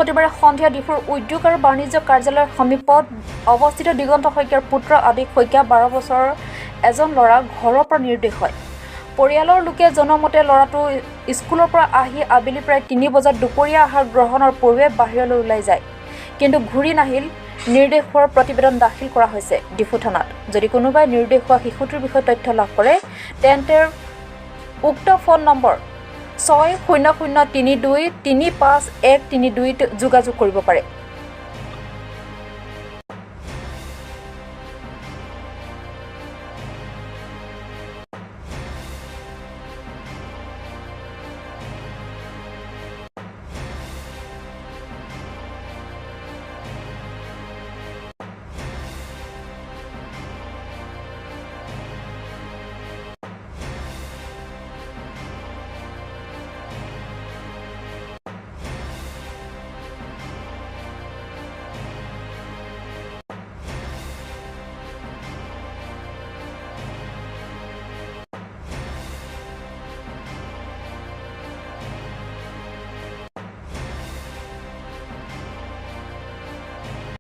বৃহস্পতিবাৰে সন্ধিয়া ডিফুৰ উদ্যোগ আৰু বাণিজ্য কাৰ্যালয়ৰ সমীপত অৱস্থিত দিগন্ত শইকীয়াৰ পুত্ৰ আদিক শইকীয়া 12 বছৰৰ এজন ল'ৰা ঘৰৰ পৰা নিৰুদ্দেশ হয়। পৰিয়ালৰ লোকে জনোৱা মতে, ল'ৰাটো স্কুলৰ পৰা আহি আবেলি প্ৰায় 3 বজাত দুপৰীয়া আহাৰ গ্ৰহণৰ পূৰ্বে বাহিৰলৈ ওলাই যায়, কিন্তু ঘূৰি নাহিল। নিৰুদ্দেশ হোৱাৰ প্ৰতিবেদন দাখিল কৰা হৈছে ডিফু থানাত। যদি কোনোবাই নিৰুদ্দেশ হোৱা শিশুটোৰ বিষয়ে তথ্য লাভ কৰে, তেন্তে উক্ত ফোন নম্বৰ 6003235132ত যোগাযোগ কৰিব পাৰে।